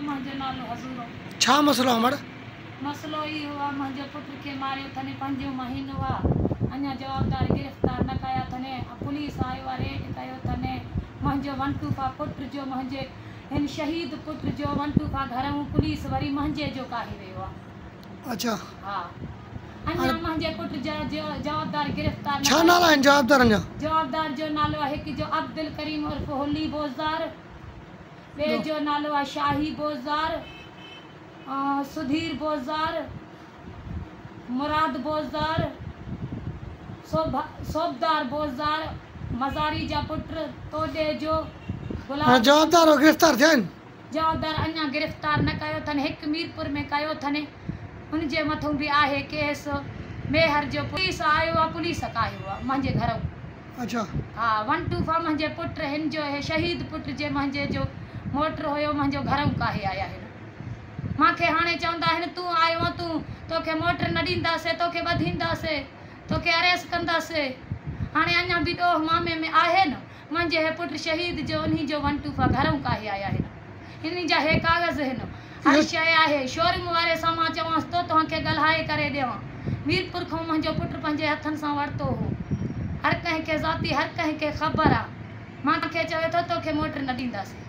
منهنجو نالو حضورو. ڇا مسئلو آ امڙ؟ مسئلو اهو آ منهنجو پٽ کي ماريو ٿني پنجون مهينو آ اڃا جوابدار گرفتار نه ڪيا ٿني پوليس آيو آ ريڊ ڪيو ٿني منهنجو ون ٽو فا پٽ جو منهنجي هن شهيد پٽ جو ون ٽو فا گهرئون پوليس وري منهنجي جو ڪاهي ويو آ. اڇا. ها اڃا منهنجي پٽ جا جوابدار گرفتار نه ڇا ڪيا. نالا آهن جوابدارن جا؟ جوابدار جو نالو آ هڪ جو عبدالڪريم عرف هولي بوزدار. ٻئي جو نالو آهي شاهي بوزدار، سڌير بوزدار، مراد بوزدار، صوبدار بوزدار، مزاري جا پٽ، توڏي جو هاڻي گلاب. جوابدار گرفتار ٿيا آهن؟ جوابدار اڃا گرفتار نه ڪيو اٿن، هڪ ميرپور ۾ ڪيو اٿن، ان جي مٿون به آهي ڪيس، ميهر جو پوليس آيو آ، پوليس ڪاهيو آ منهنجي گهرئون. اڇا. ها ون ٽو فا منهنجي پٽ هن جو هي شهيد پٽ جي منهنجي جو موٽر هيو منهنجو گهرئون ڪاهي آيا هن مان کي هاڻي چوندا هن تون آيو آن تون توکي موٽر نه ڏينداسي توکي ٻڌينداسي توکي اريس ڪنداسي هاڻي اڃا به ڏوهه مامي ۾ آهي نه منهنجي هي پٽ شهيد جو انهي جو ون ٽو فا گهرئون ڪاهي آيا هن انهي جا هي ڪاغذ هن هر شيء آهي شورنگ واري سان مان چوانس ٿو توهان کي ڳالهائي ڪري ڏيان ميرپور کان منهنجو پٽ پنهنجي هٿن سان ورتو هو هر ڪنهن کي ذاتي هر ڪنهن کي خبر آ مان کي چوي ٿو توکي موٽر نه ڏينداسين.